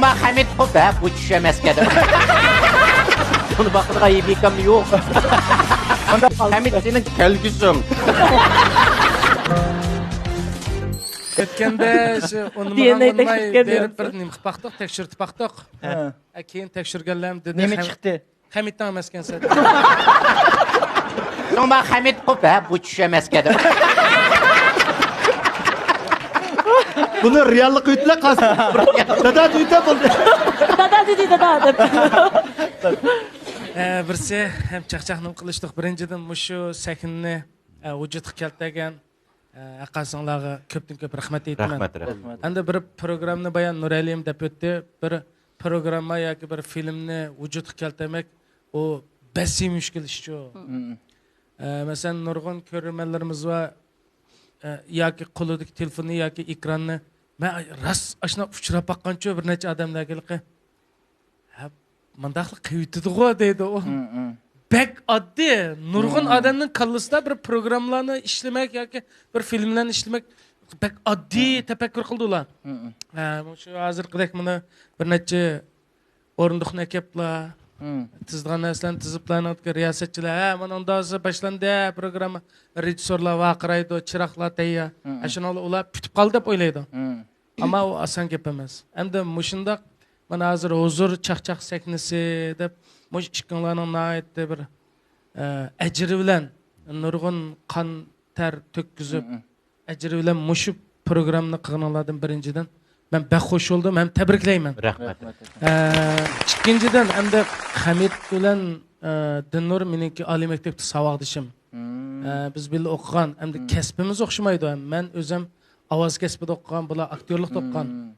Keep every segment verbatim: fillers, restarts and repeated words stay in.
ما خەمىت قوپ، ھە، بۇ چۈشەمەسكەن دەپ. بۇنى باقىدىغان يىگىتكەم يوق. خەمىت سېنىڭ كەلگۈسۈڭ. ئۆتكەندە شۇ ئۇنىمىغان دى ئېن ئەي ئۇنىماي تەكشۈرتكەن بېرىپ دەيمىز. بىر نېمە قىلىپ باقتۇق، تەكشۈرتۈپ باقتۇق. ھە. ئە، كېيىن تەكشۈرگەنلەرمۇ دېدى، نېمە خەم-، چىقتى؟ خەمىتىڭ ئەمەسكەن سەن. شۇڭا خەمىت قوپ، ھە، بۇ چۈشەمەسكەن دەپ. بۇنى رېئاللىققا ئۆتىلە قالسا. دادا دېدى بولدى. دادا دېدى، دادا دەپ. ئە، بىرسى ھەم چاقچاقنى قىلىشتۇق. بىرىنچىدىن، مۇشۇ سەھنىنى، ئە، ۋۇجۇدقا كەلتۈرگەن، ئە، ھەققاسىڭلارغا كۆپتىن كۆپ رەھمەت ئېيتىمەن. رەھمەت، رەھمەت. ئەمدى بىر پروگراممىنى بايا نۇرئەلىم دەپ ئۆتتى. بىر پروگرامما ياكى بىر فىلىمنى ۋۇجۇدقا كەلتۈرمەك، ئۇ بەسىي مۈشكۈل ئىشچۇ. مم. ئە، مەسىلەن، نۇرغۇن كۆرۈرمەنلىرىمىز بار، ئە، ياكى قولىدىكى تېلېفوننى ياكى ئېكراننى، مەن راست ئاشۇنداق ئۇچراپ باققانچۇ بىر نەچچە ئادەملەرگە، ھە، مۇنداقلا قىلىۋېتىدىغۇ دەيدۇ ئۇ. مم، مم. بەك ئاددىي. نۇرغۇن مم. ئادەمنىڭ كاللىسىدا بىر پروگراممىلارنى ئىشلىمەك ياكى بىر فىلىملارنى ئىشلىمەك بەك ئاددىي مم. تەپەككۇر قىلىدۇ ئۇلار. مم. ھە، مۇشۇ ھازىرقىدەك مانا بىر نەچچە ئورۇندۇقنى ئەكەپلا، مم. تىزىدىغان نەرسىلەرنى تىزىپلا، رىياسەتچىلەر، ھە، مانا ئۇنداق بولسا باشلاندى، ھە، پروگرامما، رېژىسسورلار ۋارقىرايدۇ، چىراغلار تەييار. مم. ئاشۇنىڭ ئۇلار پۈتۈپ قالدى دەپ ئويلايدۇ. مم. ئەمما ئۇ ئاسان گەپ ئەمەس. ئەمدى مۇشۇنداق، مانا ھازىر ھۇزۇر چاقچاق سەھنىسى دەپ، مۇشۇ ئىككىڭلارنىڭ ناھايىتى بىر، ئە، ئەجرى بىلەن نۇرغۇن قان، تەر تۆككۈزۈپ، مم. ئەجرى بىلەن مۇشۇ پروگراممىنى قىلغىنىڭلاردىن بىرىنچىدىن مەن بەك خۇش بولدۇم ھەم تەبرىكلەيمەن. رەھمەت. ئە، ئىككىنچىدىن، ئەمدى خەمىت بىلەن، ئە، دىلنۇر مېنىڭكى ئالىي مەكتەپتە ساۋاقدىشىم. مم. ئە، بىز بىللە ئوقۇغان، ئەمدى مم. كەسپىمىز ئوخشىمايدۇ. مەن ئۆزۈم ئاۋاز كەسپىدە ئوقۇغان، بۇلار ئاكتيورلۇقتا ئوقۇغان. مم.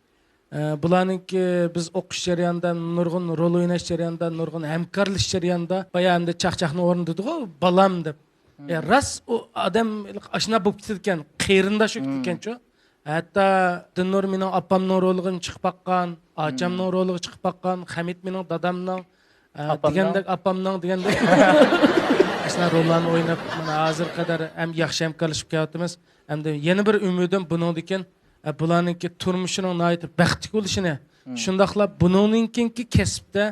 ئە، بۇلارنىڭكى بىز ئوقۇش جەريانىدا، نۇرغۇن رول ئويناش جەريانىدا، نۇرغۇن ھەمكارلىشىش جەريانىدا، بايا ئەمدى چاقچاقنى ئورنىتىدىغۇ، بالام دەپ. مم. ئە، راست ئۇ ئادەم ئاشۇنداق بولۇپ كېتىدىكەن، قېرىنداش بولۇپ مم. كېتىدىكەنچۇ. ھەتتا دىلنۇر مېنىڭ ئاپامنىڭ رولىغىمۇ چىقىپ باققان، ئاچامنىڭ مم. رولىغا چىقىپ باققان، خەمىت مېنىڭ دادامنىڭ، ئە، ئاپامنىڭ؟ دېگەندەك، ئاپامنىڭ دېگەندەك. ئاشۇنداق روللارنى ئويناپ، مانا ھازىرغا قەدەر ھەم ياخشى ھەمكارلىشىپ كېلىۋاتىمىز. ئەمدى يەنە بىر ئۈمىدىم بۇنىڭدىكىن، ئە، بۇلارنىڭكى تۇرمۇشىنىڭ ناھايىتى بەختلىك بولۇشىنى، مم. شۇنداقلا بۇنىڭدىن كېيىنكى كەسىپتە،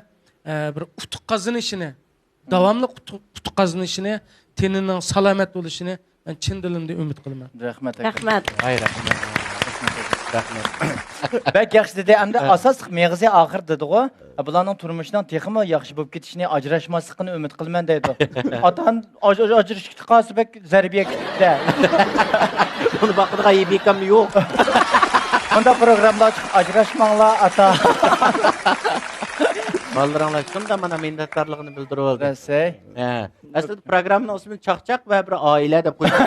ئە، بىر ئۇتۇق قازىنىشىنى، مم. داۋاملىق ئۇتۇق، ئۇتۇق قازىنىشىنى، تېنىنىڭ سالامەت بولۇشىنى مەن چىن دىلىمدىن ئۈمىد قىلىمەن. رەھمەت، ئاكا. رەھمەت. ۋاي، رەھمەت. رەھمەت. بەك ياخشى دېدى. ئەمدى ھە. ئاساسلىق مېغىزى ئاخىر دېدىغۇ. بۇلارنىڭ تۇرمۇشىنىڭ تېخىمۇ ياخشى بولۇپ كېتىشىنى، ئاجراشماسلىقىنى ئۈمىد قىلىمەن دەيدۇ. ئاتا ئاج-، ئاج-، ئاجرىشىپ قالسا بەك زەربە يەپ كېتىدۇ. بۇنى باقىدىغان يىگىتكەم يوق. مۇنداق پروگراممىلار چىقىپ، ئاجراشماڭلار، ئاتا. بالىلىرىڭلار شۇنداق مانا مىننەتدارلىقىنى بىلدۈرۈۋالدى. بەسەي. ھە. ئەسلىدە پروگراممىنىڭ ئىسمىنى چاقچاق ۋە بىر ئائىلە دەپ قويدۇق.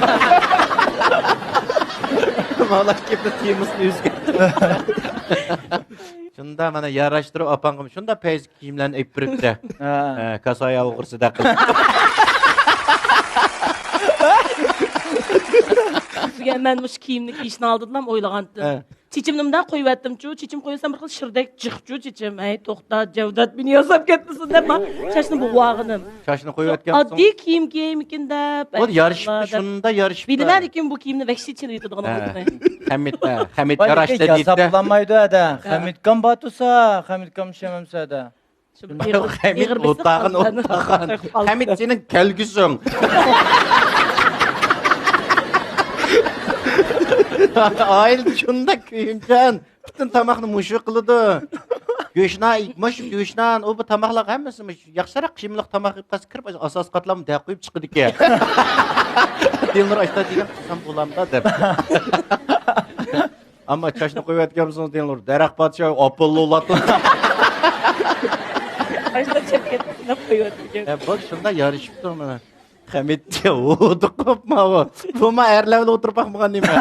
مالاكىمنىڭ تېمىسىنى ئۆزگەرتتى. شۇنداق مانا ياراشتۇرۇپ ئاپاڭغىمۇ شۇنداق پەيزى كىيىملەرنى ئېلىپ بېرىپتۇ. ھە. ھە، كاسايا ئوغرىسىدەك قىلىپ. بۈگۈن مەن مۇشۇ كىيىمنى كىيىشنىڭ ئالدىدىلا ئويلىغانتىم. ھە. چېچىمنى مۇنداق قويۇۋەتتىمچۇ، چېچىم قويۇۋەتسەم بىر خىل شىردەك جىقچۇ چېچىم. ھەي، توختا، جەۋدات مېنى ياساپ كەتمىسۇن دەپ، مانا چاچنى بوغۇۋالغىنىم. چاچنى قويۇۋەتكەن ئاددىي كىيىم كىيەمىكىن دەپ، بۇ يارىشىپتۇ، شۇندا يارىشىپتۇ. بىلىمەن لېكىن بۇ كىيىمنى ۋەھشىي چېلىۋېتىدىغان ھە. بولدۇم. خەمىت، ھە، خەمىت ياراشتى دېدى. ياساپلانمايدۇ ھەدە. ھە. خەمىتكان باتۇسا، خەمىتكان شەمەمسە ھەدە. شۇ مېغىر-، مېغىر بېسىق ئوتاغىن، قالغان. ئوتاغىن. خەمىت سېنىڭ كەلگۈسىڭ. ئائىلىدە شۇنداق كۆيۈمچان. پۈتۈن تاماقنى مۇشۇ قىلىدۇ. گۆشنان، مۇشۇ گۆشنان، ئۇ بۇ تاماقلارغا ھەممىسى مۇشۇ ياخشىراق قىملىق تاماق يەپ قالسا كىرىپ ئاساسىي قاتلامنى دەپ قويۇپ چىقىدىكەن. دىلنۇر ئاشتا دېگەن قىلسام بولامدا دەپ. ئەمما چاچنى قويۇۋەتكەنمىسىڭىز دېڭىلۇر. دەرەخ پادىشاھى ئاپوللولاتتى. ئاشتا چەپكەن قويۇۋەتكەن. ھە، بۇ شۇنداق يارىشىپتۇ مانا. خەمىتكە ھودۇقۇپ ماۋۇ. بۇما ئەرلەر بىلەن ئولتۇرۇپ باقمىغان نېمە؟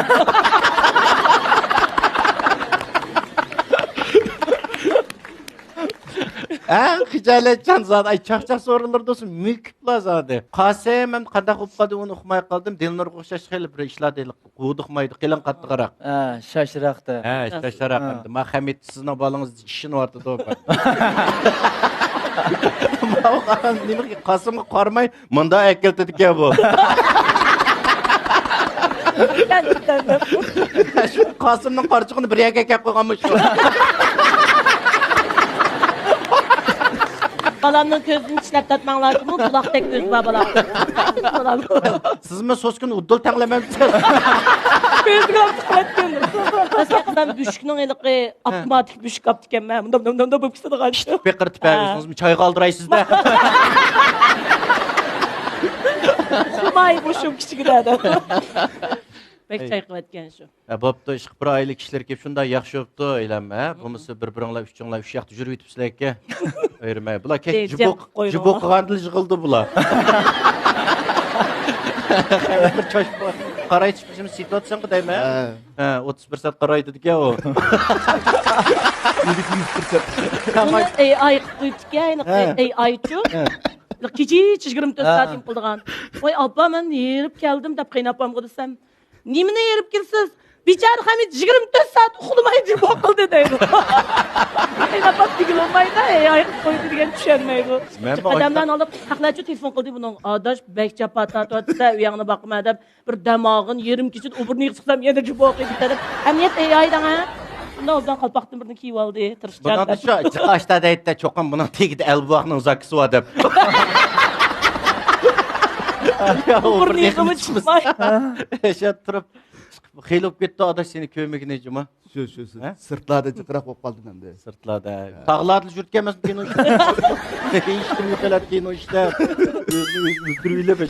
ئەڭ خىجالەتچان زادى. ئاي، چاقچاق سورۇنلىرىدا بولسا مۆكۈپلا زادى. قاسىم ھەم قانداق بولۇپ قالدى، ئۇنى ئۇقماي قالدىم. دىلنۇرغا ئوخشاش خېلى بىر ئىشلار دېيىلىپ. ھودۇقمايدۇ، قېلىن قاتتىقراق. ھە، شاشراقتا. ھە، شاشراق ھە. ئەمدى. ما خەمىت سىزنىڭ بالىڭىز ئىششىنىۋاتىدۇ. ماۋۇ قاسىمغا قارىماي، مۇنداق ئەكېلىۋېتىدىكەن بۇ. شۇ قاسىمنىڭ قارىچۇقىنى بىر يەرگە ئەكەپ قويغانمۇ شۇ. بالامنىڭ كۆزىنى چىشلەپ تارتماڭلارچۇ، بۇلاقتەك كۆزى بار بالام. سىزمۇ سوسكىنى ئۇدۇل تەڭلىمەمسىز؟ كۆزىگە چىقىۋەتكەن. ئەسلى قىزام بۈشۈكنىڭ ھېلىقى ئاپتوماتىك بۈشۈك ئاپتىكەن مەن. مۇنداق، مۇنداق، مۇنداق بولۇپ كېتىدىغان. پىشتىپ بېقىرتىپ ھە. ھە، ئۆزىڭىزمۇ چايغا ئالدىرايسىز-دە. ئۇخلىماي بوشۇم كىچىكىدە دەپ. بەك ئەي. چايقىۋەتكەن شۇ. ھە، بوپتۇ، ئىشقىلىپ بىر ئائىلە كىشىلىرى كېلىپ شۇنداق ياخشى بوپتۇ، ئېلەم، ھە؟ بولمىسا بىر-بىرىڭلار ئۈچۈڭلار ئۈچ ياقتا يۈرۈۋېتىپسىلەركەن. ئېرىمەي. بۇلار كەچ ئەي، جۇبۇ، جەم قويدۇڭ. جۇبۇ قىلغاندىلا يىغىلدى بۇلار. بىر چاش قاراي چىقىشىمىز سېتىۋاتساڭغۇ دەيمەن. ھە. ھە، ئوتتۇز پىرسەنت قاراي دېدىكەن ئۇ. يۈز پىرسەنت. بۇنى ئەي ئاي قىلىپ قويۇپتىكەن، ھە. ئەي ئايچۇ. ھە. كېچىچە يىگىرمە تۆت ھە. سائەت نېمە قىلىدىغان. ۋاي ئاپا، مەن ھېرىپ كەلدىم دەپ قېيىنئاپامغا دېسەم، نېمىنى ھېرىپ كېلىسىز؟ بىچارە خەمىت يىگىرمە تۆت سائەت ئۇخلىماي جۇبو قىلدى دەيدۇ. قېيىنئاپام دېگىلى بولمايدۇ، ھەي، ھاي قىلىپ قويدى دېگەن چۈشەنمەيدۇ. مەن بۇ قەدەملەرنى ئايتقان ئالاپ، خەقلەرچۇ تېلېفون قىلدى بۇنىڭ، ئاداش، بەك جاپا تارتىۋاتىسەن، ئۆيۈڭنى باقىمەن دەپ، بىر دەم ئالغىن، يېرىم كېچىدە ئوبورنىگە چىقسام يەنە جۇبو قىلدى دەپ. ئەمەلىيەت ئەي ھاي دەڭ، ھە؟ شۇنداق ئوبدان قالپاقتىن بىرنى كىيىۋالدى، تىرىشچان بۇنىڭدا دەپ. شۇ جىقاشتا دەيتتە، چوقۇم بۇنىڭ تېگىدە ئەل بوۋاقنىڭ زاكىسى بار دەپ. ئوبورنىگىمۇ چىقماي. ياشاپ تۇرۇپ، خېلى بولۇپ كەتتى، ئاداش، سېنى كۆرمىگىنى جۇما. شۇ، شۇ، شۇ. ھە؟ سىرتلاردا جىقراق بولۇپ قالدىم ئەمدى. سىرتلاردا. ھە. تاغلاردا يۈرۈپ كەلمەسمىكىن ئۇ ئىشتا؟ ھېچكىم يوقىلاتكىن ئۇ ئىشتا. ئۆزىنى ئۆزى ئۆلتۈرۈۋېلىپ.